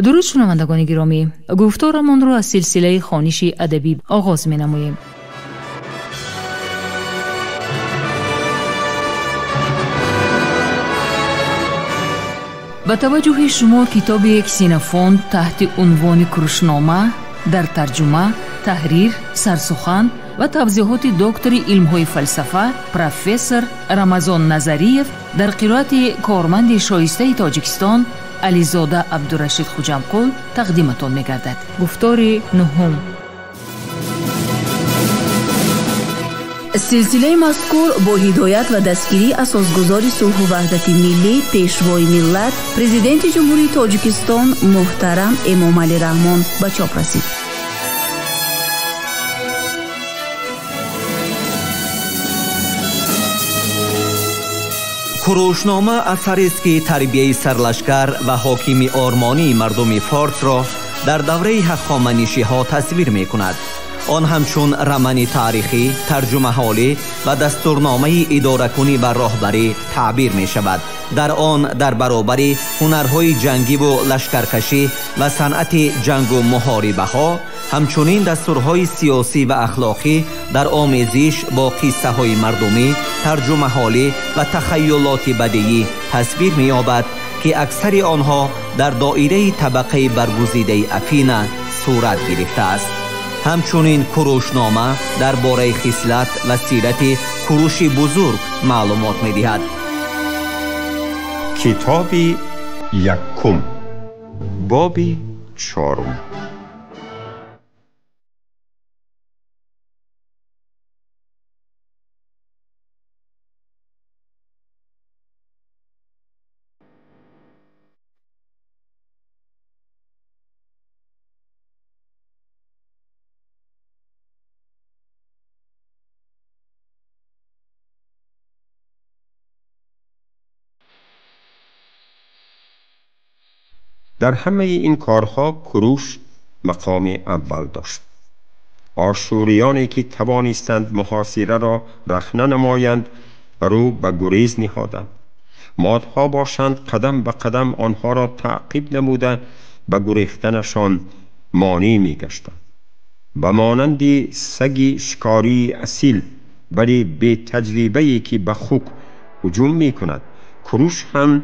Дуруд, шунавандагони гиромӣ, гуфторамонро аз силсилаи хониши адабӣ оғоз менамоем. Ба таваҷҷӯҳи шумо китоби Ксенофонт таҳти унвони Курушнома дар тарҷума, таҳрир, сарсухан ва тавзеҳоти доктори илмҳои фалсафа, профессор Рамазон Назариев дар қироати корманди шоистаи Тоҷикистон Ализода Абдурашид Хуҷамқул тақдиматон мегардад. Гуфтори нуҳум. Силсилаи мазкур бо ҳидоят ва дастгирии асосгузори сулҳу ваҳдати миллӣ, пешвои миллат, президенти Ҷумҳурии Тоҷикистон муҳтарам Эмомалӣ Раҳмон ба чоп расид. Курушнома асарест, ки тарбияи сарлашкар ва ҳокими ормонии мардуми форсро дар давраи ҳахоманишиҳо тасвир мекунад. Он ҳамчун романи таърихӣ, тарҷумаҳолӣ ва дастурномаи идоракунӣ ва роҳбарӣ таъбир мешавад. Дар он дар баробари ҳунарҳои ҷангиву лашкаркашӣ ва санъати ҷангу муҳорибаҳо, ҳамчунин дастурҳои сиёсӣ ва ахлоқӣ дар омезиш бо қиссаҳои мардумӣ, тарҷумаҳолӣ ва тахайюлоти бадиӣ тасвир меёбад, ки аксари онҳо дар доираи табақаи баргузидаи Афина сурат гирифтааст. Ҳамчунин Курушнома дар бораи хислат ва сирати Куруши бузург маълумот медиҳад. Китоби якум, боби чорум. در همه این کارها کوروش مقام اول داشت. آشوریانی که توانستند محاصره را رخنه نمایند رو به گریز نهادند. مادها باشند قدم به قدم آنها را تعقیب نموده به گریختنشان مانع می‌گشتند. به مانند سگ شکاری اصیل ولی بی تجربه‌ای که به خوک هجوم می‌کند، کوروش هم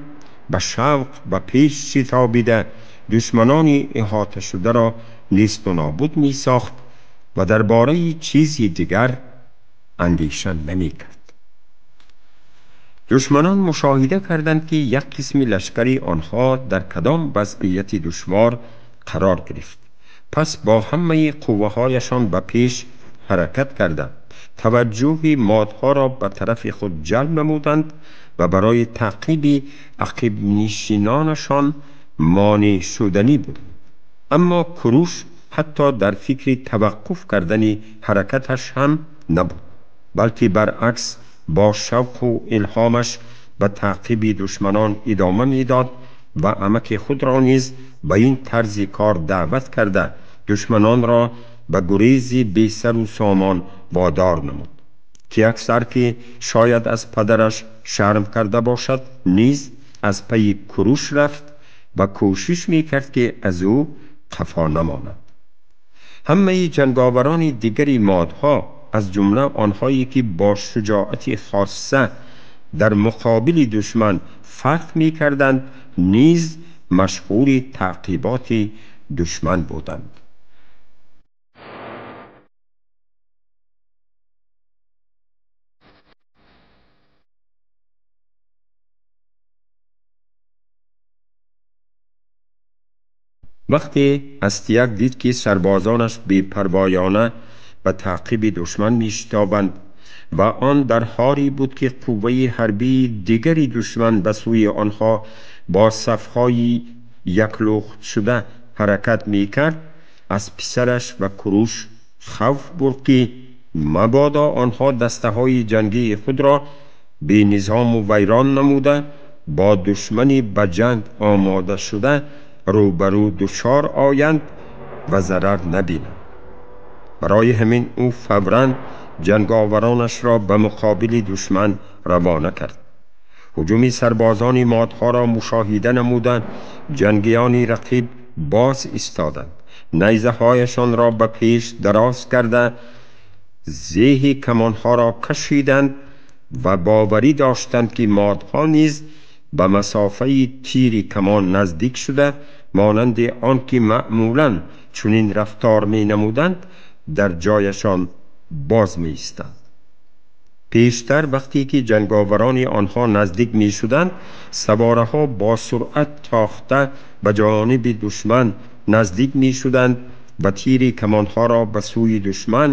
به شوق به پیش شتابیده دشمنان احاطه شده را نیست و نابود می ساخت و درباره چیزی دیگر اندیشه نمی کرد. دشمنان مشاهده کردند که یک قسم لشکری آنها در کدام وضعیت دشوار قرار گرفت. پس با همه قوه هایشان به پیش حرکت کردند، توجه مادها را به طرف خود جلب نمودند و برای تعقیب عقب نشینانشان مانع شدنی بود. اما کوروش حتی در فکر توقف کردن حرکتش هم نبود، بلکه برعکس با شوق و الهامش به تعقیب دشمنان ادامه میداد و عمک خود را نیز به این طرز کار دعوت کرده دشمنان را به گریز بی سر و سامان وادار نمود. کیاکسر که شاید از پدرش شرم کرده باشد نیز از پی کوروش رفت و کوشش میکرد که از او قفا نماند. همه جنگاوران دیگری مادها، از جمله آنهایی که با شجاعت خاصه در مقابل دشمن فرق میکردند، نیز مشغول تعقیبات دشمن بودند. وقتی استیاک دید که سربازانش بی‌پروایانه به تعقیب دشمن میشتابند و آن در حالی بود که قوه حربی دیگری دشمن به سوی آنها با صفهای یکلخت شده حرکت میکرد، از پسرش و کوروش خوف برد که مبادا آنها دسته های جنگی خود را بی نظام و ویران نموده با دشمنی به جنگ آماده شده روبرو دچار آیند و ضرر نبینند. برای همین او فوراً جنگاورانش را به مقابل دشمن روانه کرد. هجوم سربازان مادها را مشاهده نمودند. جنگیان رقیب боз истоданд, найзаҳояшонро ба пеш дароз карда, зеҳи камонҳоро кашиданд ва боварӣ доштанд, ки модҳо низ ба масофаи тири камон наздик шуда, монанди он ки маъмулан чунин рафтор менамуданд, дар ҷояшон боз меистанд. Пештар вақте ки ҷанговарони онҳо наздик мешуданд, савораҳо бо суръат тохта ба ҷониби душман наздик мешуданд ва тири камонҳоро ба сӯи душман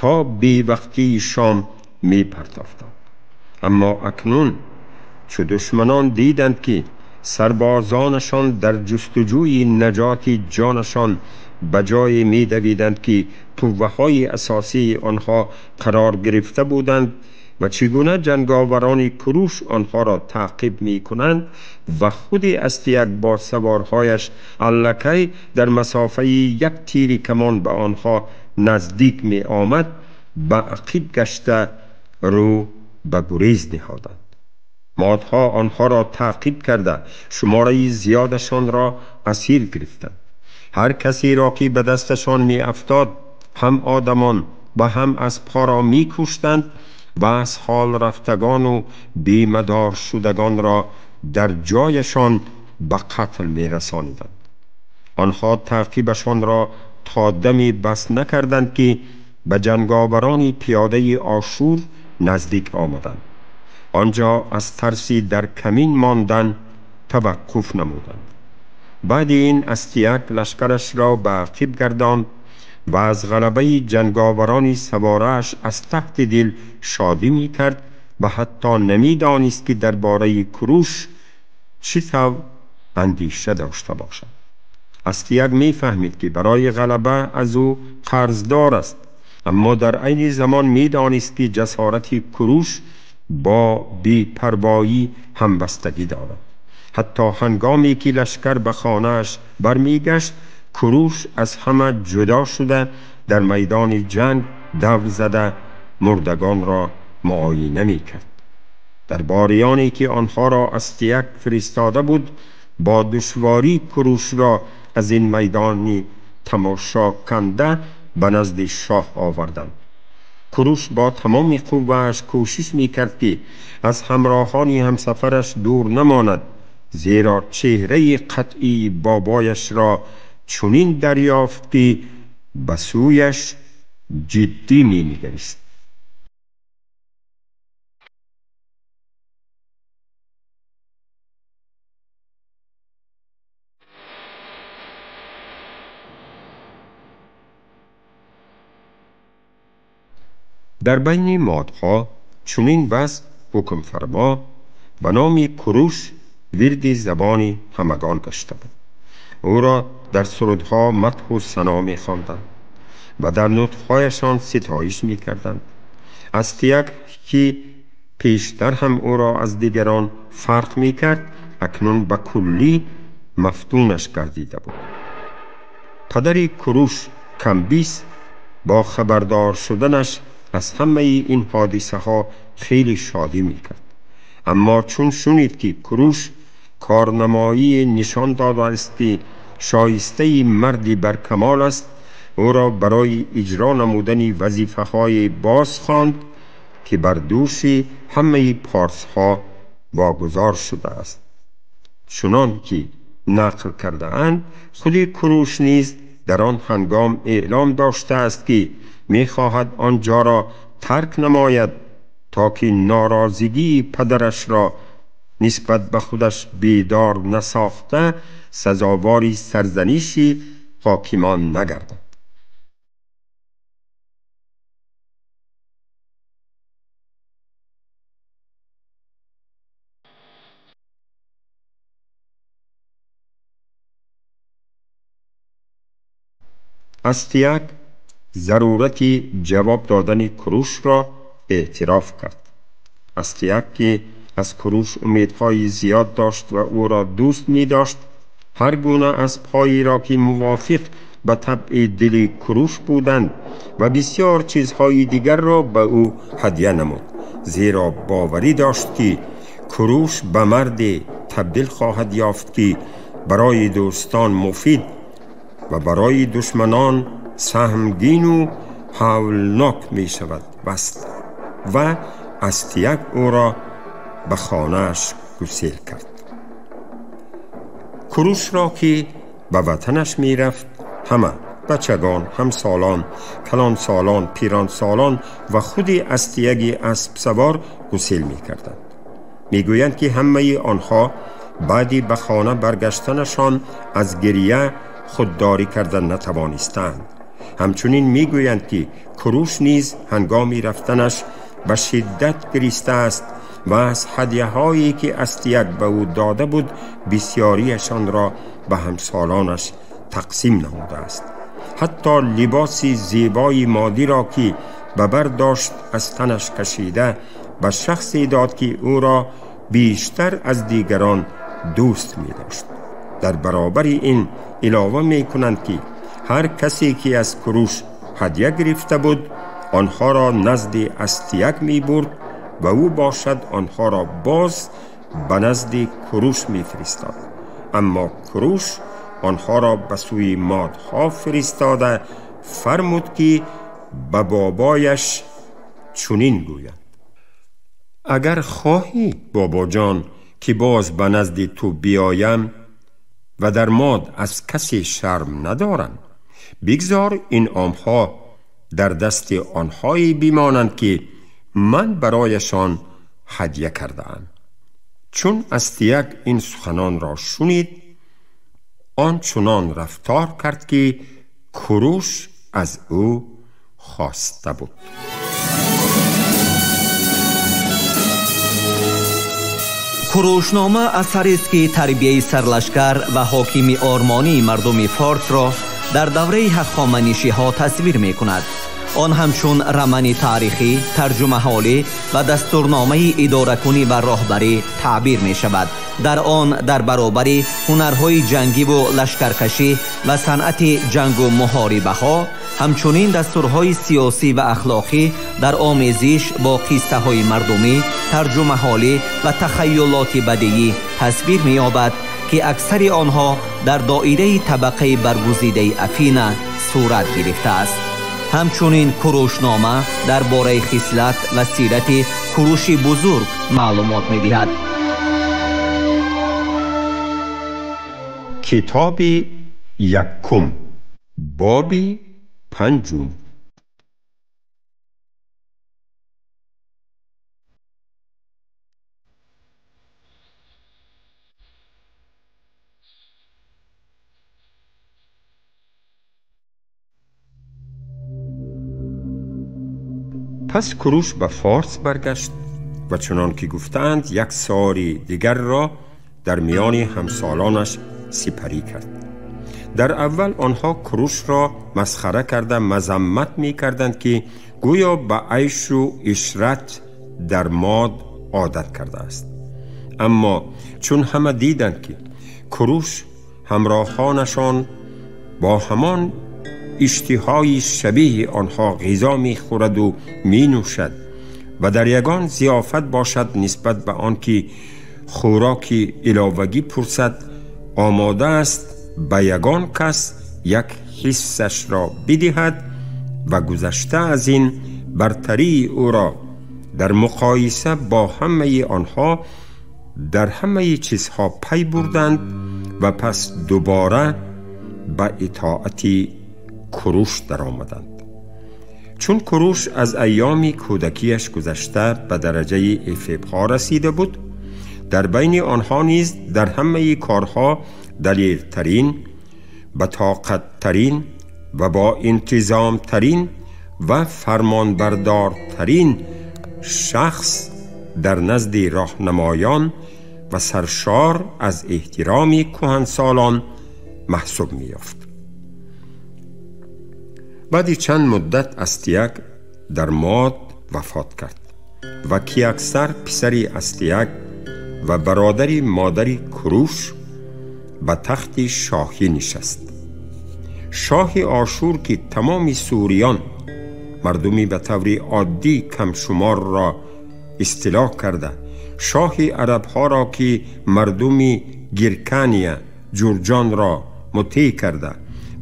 то бевақтии шом мепартофтанд. Аммо акнун чу душманон диданд, ки сарбозонашон дар ҷустуҷӯи наҷоти ҷонашон ба ҷое медавиданд, ки қувваҳои асосии онҳо қарор гирифта буданд ва чӣ гуна ҷанговарони Куруш онҳоро таъқиб мекунанд ва худи Астияк бо саворҳояш аллакай дар масофаи як тири камон ба онҳо наздик меомад, ба ақиб гашта рӯ ба гурез ниҳоданд. Модҳо онҳоро таъқиб карда, шумораи зиёдашонро асир гирифтанд. Ҳар касеро ки ба дасташон меафтод, ҳам одамон ва ҳам аспҳоро мекуштанд ва аз ҳол рафтагону бемадор шудагонро дар ҷояшон ба қатл мерасониданд. Онҳо таъқибашонро то даме бас накарданд, ки ба ҷанговарони пиёдаи Ошур наздик омаданд. Он ҷо аз тарси дар камин мондан таваққуф намуданд. Баъди ин Астияк лашкарашро ба ақиб гардонд ва аз ғалабаи ҷанговарони саворааш аз таҳти дил шодӣ мекард ва ҳатто намедонист, ки дар бораи Куруш чӣ тавр андеша дошта бошад. Астияк мефаҳмид, ки барои ғалаба аз ӯ қарздор аст, аммо дар айни замон медонист, ки ҷасорати Куруш бо бепарвоӣ ҳамбастагӣ дорад. Ҳатто ҳангоме ки лашкар ба хонааш бармегашт, Куруш аз ҳама ҷудо шуда, дар майдони ҷанг давр зада, мурдагонро муоина мекард. Дарбориёне ки онҳоро Астияк фиристода буд, бо душворӣ Курушро аз ин майдони тамошо канда ба назди шоҳ оварданд. Куруш бо тамоми қуввааш кӯшиш мекард, ки аз ҳамроҳони ҳамсафараш дур намонад, зеро чеҳраи қатъии бобояшро чунин дарёфт, ки ба сӯяш ҷиддӣ менигарист. Дар байни модҳо чунин вазъ ҳукмфармо ба номи Куруш вирди забони ҳамагон гашта буд. Ӯро дар сурудҳо мадҳу сано мехонданд ва дар нутқҳояшон ситоиш мекарданд. Астияк, ки пештар ҳам ӯро аз дигарон фарқ мекард, акнун ба куллӣ мафтунаш гардида буд. Падари Куруш Камбис бо хабардор шуданаш аз ҳамаи ин ҳодисаҳо хеле шодӣ мекард, аммо чун шунид, ки Куруш корнамоии нишон додааст, ки шоистаи марди баркамол аст, ӯро барои иҷро намудани вазифаҳое боз хонд, ки бар дӯши ҳамаи порсҳо вогузор шудааст. Чунон ки нақл кардаанд, худи Куруш низ дар он ҳангом эълом доштааст, ки мехоҳад он ҷоро тарк намояд, то ки норозигии падарашро нисбат ба худаш бедор насохта, сазовори сарзаниши ҳокимон нагардад. Астияк зарурати ҷавоб додани Курушро эътироф кард. Астияк, ки аз Куруш умедҳои зиёд дошт ва ӯро дӯст медошт, ҳар гуна аспҳоеро, ки мувофиқ ба табъи дили Куруш буданд, ва бисёр чизҳои дигарро ба ӯ ҳадя намуд, зеро боварӣ дошт, ки Куруш ба марде табдил хоҳад ёфт, ки барои дӯстон муфид ва барои душманон саҳмгину ҳавлнок мешавад баст ва Астияг ӯро ба хонааш гусел кард. Курушро ки ба ватанаш мерафт, ҳама бачагон, ҳамсолон, калонсолон, пиронсолон ва худи Астияги аспсавор гусел мекарданд. Мегӯянд ки ҳамаи онҳо баъди ба хона баргаштанашон аз гирия худдорӣ карда натавонистанд. Ҳамчунин мегӯянд ки Куруш низ ҳангоми рафтанаш ба шиддат гиристааст ва аз ҳадияҳое ки Астияг ба ӯ дода буд бисёриашонро ба ҳамсолонаш тақсим намудааст. Ҳатто либоси зебои модиро ки ба бар дошт аз танаш кашида ба шахсе дод ки ӯро бештар аз дигарон дӯст медошт. Дар баробари ин илова мекунанд ки ҳар касе ки аз Куруш ҳадя гирифта буд онҳоро назди Астияг мебурд ва ӯ бошад онҳоро боз ба назди Куруш мефиристод. Аммо Куруш онҳоро ба сӯи модҳо фиристода фармуд ки ба бобояш чунин гӯянд: агар хоҳӣ бобоҷон ки боз ба назди ту биёям ва дар мод аз касе шарм надорам, бигзор инъомҳо дар дасти онҳое бимонанд ки ман барояшон ҳадя кардаам. Чун Астияг ин суханонро шунид, он чунон рафтор кард ки Куруш аз ӯ хоста буд. Курушнома асарест ки тарбияи сарлашкар ва ҳокими ормонии мардуми форсро дар давраи ҳахоманишиҳо тасвир мекунад. Он ҳамчун романи таърихӣ, тарҷумаҳолӣ ва дастурномаи идоракунӣ ва роҳбарӣ таъбир мешавад. Дар он дар баробари ҳунарҳои ҷангиву лашкаркашӣ ва санъати ҷангу муҳорибаҳо, ҳамчунин дастурҳои сиёсӣ ва ахлоқӣ дар омезиш бо қиссаҳои мардумӣ, тарҷумаҳолӣ ва тахайюлоти бадиӣ тасвир меёбад ки аксари онҳо дар доираи табақаи баргузидаи Афина сурат гирифтааст. Ҳамчунин Курушнома дар бораи хислат ва сирати Куруши бузург маълумот медиҳад. Китоби якум, боби панҷум. Пас Куруш ба Форс баргашт ва чунон ки гуфтаанд як сори дигарро дар миёни ҳамсолонаш сипарӣ кард. Дар аввал онҳо Курушро масхара карда мазаммат мекарданд ки гӯё ба айшу ишрат дар мод одат кардааст. Аммо чун ҳама диданд ки Куруш ҳамроҳонашон бо ҳамон иштиҳои шабеҳи онҳо ғизо мехӯраду менӯшад ва дар ягон зиёфат бошад нисбат ба он ки хӯроки иловагӣ пурсад, омода аст ба ягон кас як ҳиссашро бидиҳад ва гузашта аз ин бартарии ӯро дар муқоиса бо ҳамаи онҳо дар ҳамаи чизҳо пай бурданд ва пас дубора ба итоати Куруш даромаданд. Чун Куруш аз айёми кӯдакиаш гузашта ба дараҷаи эфебҳо расида буд, дар байни онҳо низ дар ҳамаи корҳо далертарин, ба тоқаттарин ва бо интизомтарин ва фармонбардортарин шахс дар назди роҳнамоён ва саршор аз эҳтироми кӯҳансолон маҳсуб меёфт. Баъди чанд муддат Астияг дар мод вафот кард ва Киаксар писари Астияг ва бародари модари Куруш ба тахти шоҳӣ нишаст. Шоҳи Ошур ки тамоми суриён мардуми ба таври оддӣ камшуморро истилоҳ карда, шоҳи арабҳоро ки мардуми Гиркания ҷурҷонро мутеъ карда,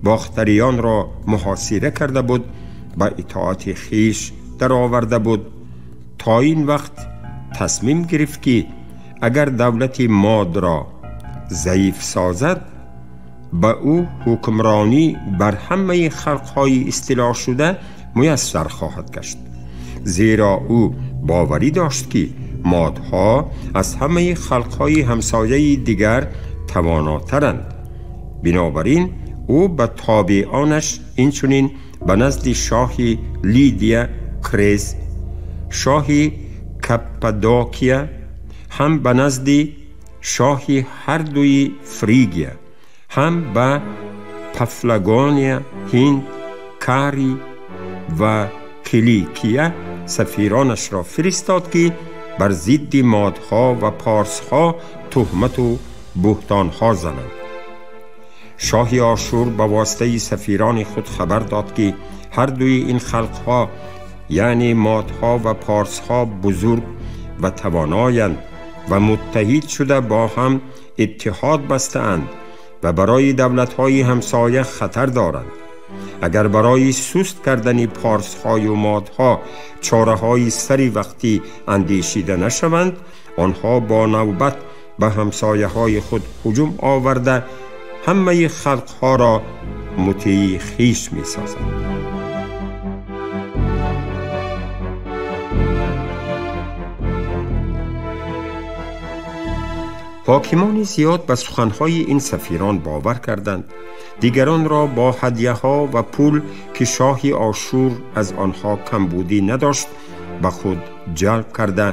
бохтариёнро муҳосира карда буд, ба итоати хиш дароварда буд, то ин вақт тасмим гирифт ки агар давлати модро заиф созад, ба ӯ ҳукмронӣ бар ҳамаи халқҳои истилоҳшуда муяссар хоҳад гашт. Зеро ӯ боварӣ дошт ки модҳо аз ҳамаи халқҳои ҳамсояи дигар тавонотаранд. Бинобар ин ӯ ба тобеонаш инчунин ба назди шоҳи Лидия Крез, шоҳи Каппадокия, ҳам ба назди шоҳи ҳардуи Фригия, ҳам ба Пафлагония, Ҳинд, Кари ва Киликия сафиронашро фиристод ки бар зидди модҳо ва порсҳо туҳмату буҳтонҳо зананд. Шоҳи Ошур ба воситаи сафирони худ хабар дод ки ҳардуи ин халқҳо, яъне модҳо ва порсҳо, бузург ва тавоноянд ва муттаҳид шуда бо ҳам иттиҳод бастаанд ва барои давлатҳои ҳамсоя хатар доранд. Агар барои суст кардани порсҳою модҳо чораҳои сари вақтӣ андешида нашаванд, онҳо бо навбат ба ҳамсояҳои худ ҳуҷум оварда ҳамаи халқҳоро мутеи хиш месозанд. Ҳокимони зиёд ба суханҳои ин сафирон бовар карданд. Дигаронро бо ҳадияҳо ва пул ки шоҳи Ошур аз онҳо камбудӣ надошт ба худ ҷалб карда,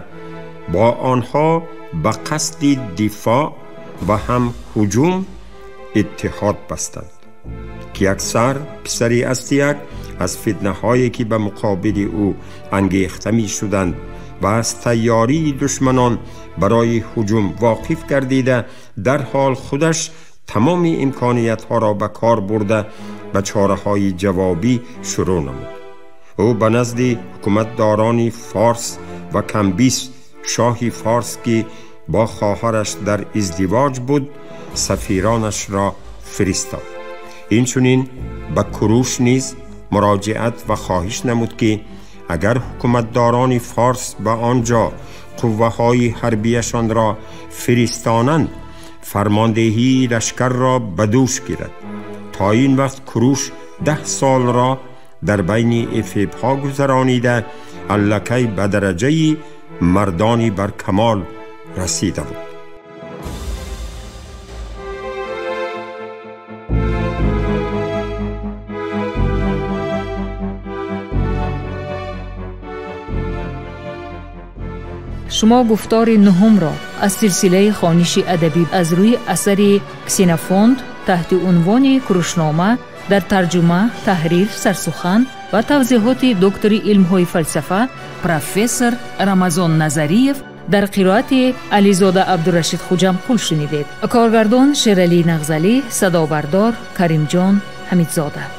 бо онҳо ба қасди дифоъ ва ҳам ҳуҷум иттиҳод бастанд. Кияксар писари Астияк аз фитнаҳое ки ба муқобили ӯ ангехта мешуданд ва аз тайёрии душманон барои ҳуҷум воқиф гардида, дарҳол худаш тамоми имкониятҳоро ба кор бурда ба чораҳои ҷавобӣ шурӯъ намуд. Ӯ ба назди ҳукуматдорони форс ва Камбис, шоҳи форс ки бо хоҳараш дар издивоҷ буд, сафиронашро фиристод. Инчунин ба Куруш низ муроҷиат ва хоҳиш намуд ки агар ҳукуматдорони форс ба он ҷо қувваҳои ҳарбияшонро фиристонанд, фармондеҳии лашкарро ба дӯш гирад. То ин вақт Куруш 10 солро дар байни эфебҳо гузаронида, аллакай ба дараҷаи мардони баркамол расида буд. Шумо гуфтори нуҳумро аз силсилаи хониши адабӣ аз рӯи асари Ксенофонт таҳти унвони Курушнома дар тарҷума, таҳрир, сарсухан ва тавзеҳоти доктори илмҳои фалсафа профессор Рамазон Назариев дар қироати Ализода Абдурашид Хуҷамқул шунидед. Коргардон Шералӣ Нағзалӣ, садобардор Каримҷон Ҳамидзода.